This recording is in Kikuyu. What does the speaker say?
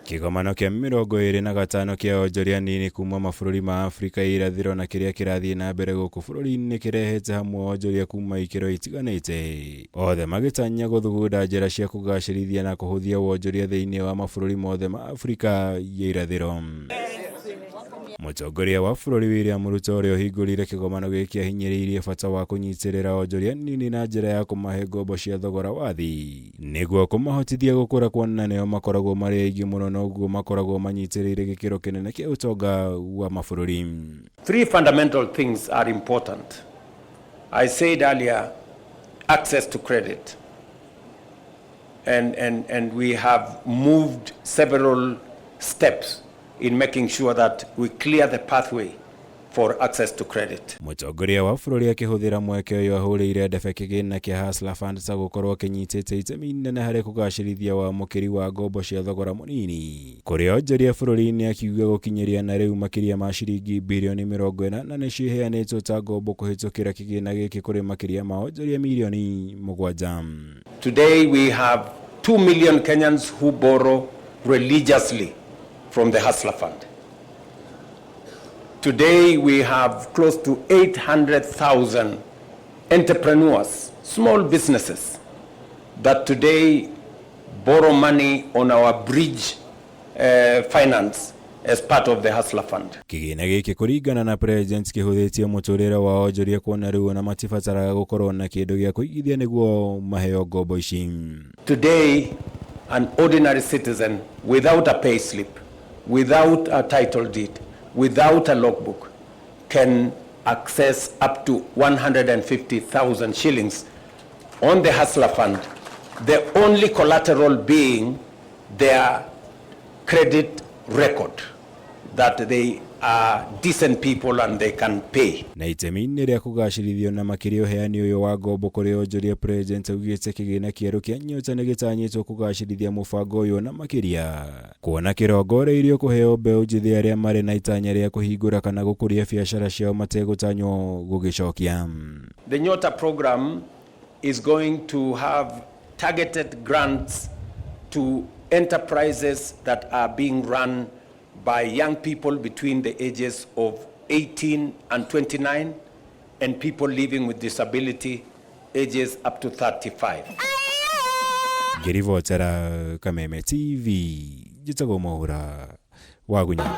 Kĩgomano kĩa 25 kĩa onjoria anini kuma mabũrũri ma Afrika ya irathĩro na kĩrĩa kĩrathiĩ na mbere gũkũ bũrũri-inĩ kĩrehete hamwe onjoria kuma ikĩro itiganĩte, othe magĩtanya gũthugunda njĩra cia kũgacĩrithia na kũhũthia wonjoria thĩinĩ wa mabũrũri mothe ma Afrika ya irathĩro. Mũtongoria wa bũrũri William Ruto ũrĩa ũhingũrire kĩgomano gĩkĩ ahinyĩrĩirie bata wa kũnyitĩrĩra onjoria anini na njĩra ya kũmahe ngombo cia thogora wa thĩ nĩguo kũmahotithia gũkũra kuona nĩo makoragwo marĩ aingĩ mũno noguo makoragwo manyitĩrĩire gĩkĩro kĩnene kĩa ũtonga wa mabũrũri. Three fundamental things are important. I said earlier, access to credit. And we have moved several steps in making sure that we clear the pathway for access to credit. Mũtongoria wa bũrũri akĩhũthĩra mweke ũyũ ahũrĩire ndebe kĩgĩna kĩa Hustler Fund ta gũkorwo kĩnyitĩte itemi inene harĩ kũgacĩrithia wamũkĩri wa ngombo cia thogora mũnini kũrĩ onjoria bũrũri-inĩ, akiuga gũkinyĩria na rĩu makĩria ma ciringi birioni 80 nĩcio iheanĩtwo ta ngombo kũhĩtũkĩra kĩgĩna gĩkĩ kũrĩ makĩria ma onjoria milioni 7. Today we have 2 million Kenyans who borrow religiously from the Hustler Fund. Today we have close to 800,000 entrepreneurs, small businesses, that today borrow money on our bridge finance as part of the Hustler Fund. Kĩgĩna gĩkĩ kũringana na President kĩhũthĩtie mũtũrĩre wa onjoria kuona rĩu ona matibataraga gũkorwo na kĩndũ gĩa kũigithia nĩguo maheo ngombo ici. Today, an ordinary citizen without a pay slip, without a title deed, without a logbook, can access up to 150,000 shillings on the Hustler Fund, the only collateral being their credit record that they are decent people and they can pay. Na itemi-inĩ rĩa kũgacĩrithio na makĩria ũheani ũyũ wa ngombo kũrĩ onjoria, President augĩte kĩgĩna kĩerũ kĩa Nyota nĩ gĩtanyĩtwo kũgacĩrithia mũbango ũyũ na makĩria kuona kĩrongoreirio kũheo mbeũ njĩthĩ arĩa marĩ na itanya rĩa kũhingũra kana gũkũria biacara ciao mategũtanywo gũgĩcokia. The Nyota program is going to have targeted grants to enterprises that are being run by young people between the ages of 18 and 29 and people living with disability ages up to 35. Ngĩribotera Kameme TV, njĩtagwo Mwaura Wagunya.